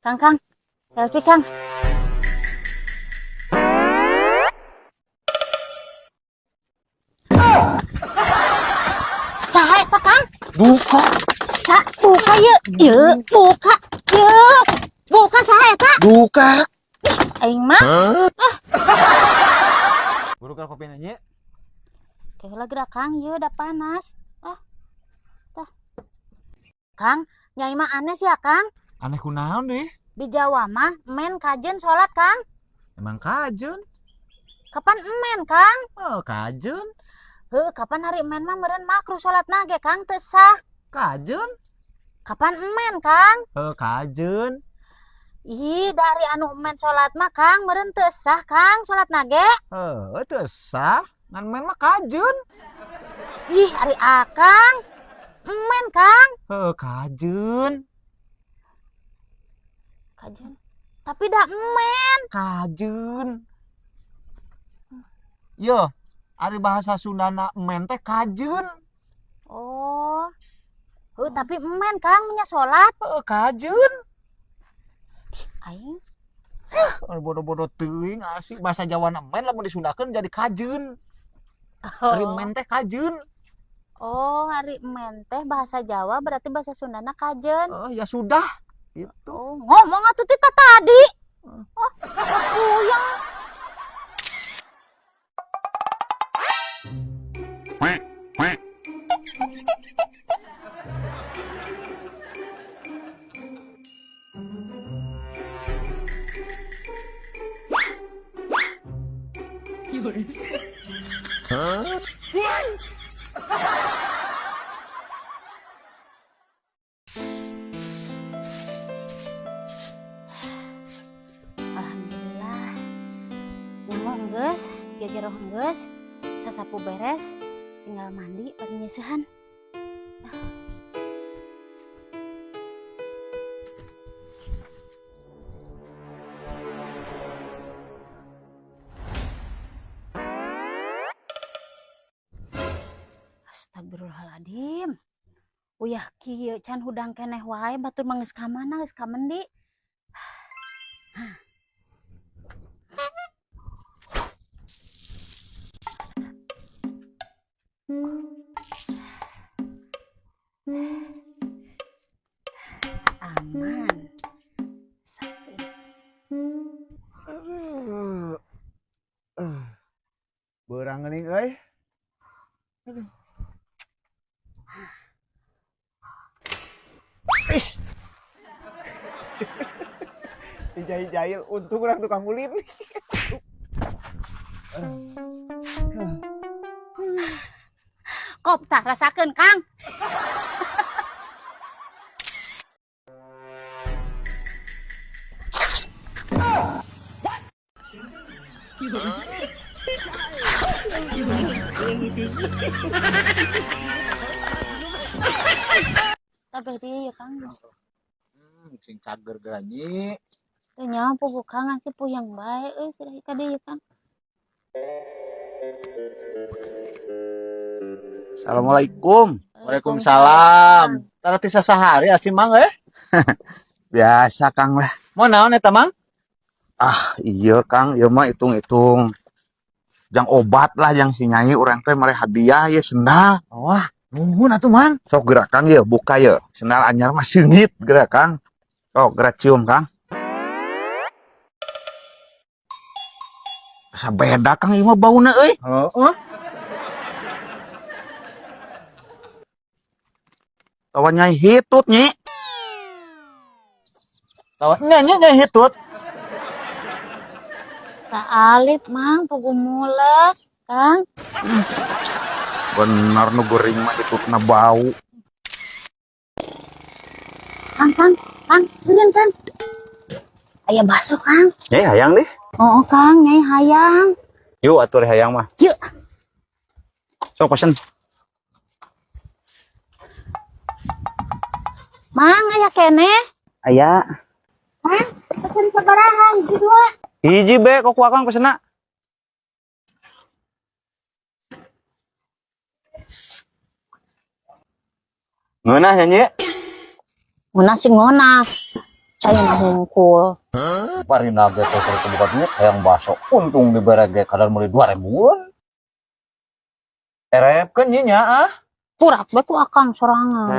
Kang, Kang, selfie, Kang. Saha eta, Kang? Buka. Sa, buka yeuh, yeuh, buka, yeuh. Buka, saha eta? Buka. Aing mah. Buru ka kopi nanya. Keula geura, Kang, ieu udah panas. Ah. Tah. Kang, Nyai mah aneh sih ya, Kang. Aneh kunaon deh? Di Jawa mah men kajen sholat, Kang. Emang kajen? Kapan emen, Kang? Oh, kajen. Heuh, kapan hari emen mah meureun makruh sholat ge, Kang, teu sah. Kajen? Kapan emen, Kang? Oh, kajen. Ih, dari anu emen sholat mah, Kang, meureun teu sah, Kang, sholat ge. Oh, teu sah. Ngan men mah kajen. Ih, ari Akang. Emen, Kang. Heuh, kajen. Kajen. Tapi dah emen. Kajen. Yo, ari bahasa Sundana emen teh kajen. Oh. Heuh, tapi emen, Kang, nya sholat. Heuh, kajen. Aing. Bodoh-bodoh teuing asik bahasa Jawa emen lamun disundakeun jadi kajen. Ari emen teh kajen. Oh, hari emen teh bahasa Jawa berarti bahasa Sundana kajen. Oh, ya sudah. Gitu. Oh, ngomong atuh tita tadi. Oh, puyeng. Alhamdulillah. Nyangu enggeus, gegeroh enggeus, sasapu beres, tinggal mandi bari nyeusehan. Astagfirullahaladzim. Uyah kieu can hudang keneh wae, batur mah geus ka mana, geus ka mendi. Aman. Satu. Aduh. Beurang geuning euy. Aduh. Ih. Dijahil-jahil, untung urang tukang ulin. Kop tah rasakeun, Kang. Tapi dia ya, Kang. Sing cager geranyi. Teu nyaho puguh Kang ngasih puyeng bae euy sirah ka dieu, Kang. Assalamualaikum. Waalaikumsalam. Tara ti sasahari asih Mang eh. Biasa, Kang, lah. Mau naon eta, Mang? Ah, iya, Kang, ieu mah hitung-hitung. Jang obat lah yang si Nyai, urang teh mere hadiah ya sendal. Wah, nuhun atuh, Mang. Sok gerak, Kang, ya, buka ya. Sendal anyar mah seungit gerak, Kang. Sok gerak cium, Kang. Asa beda, Kang, ieu mah bauna euy. Heeh. Tawa Nyai hitut, Nyi. Tawa nya nya nya hitut. Saalit, Mang, puguh mules, Kang. Bener nu geuring mah hitutna bau. Kang, Kang, Kang, beneran, Kang. Aya bakso, Kang. Nyai hayang deh. Oh, Kang, Nyai hayang. Yuk atuh hayang mah. Yuk. Sok pesen. Mang, aya keneh? Aya. Kang, pesen sabaraha? Hiji dua. Hiji be kok ku Akang pesenna. Ngeunah nyanyi. Ngeunah sih ngeunah. Saya mah hungkul. Bari naga teh keur teu boga duit hayang baso. Untung dibere ge kadar meuli 2000-an. Erepkeun nya ah. Kurak be ku akang sorangan.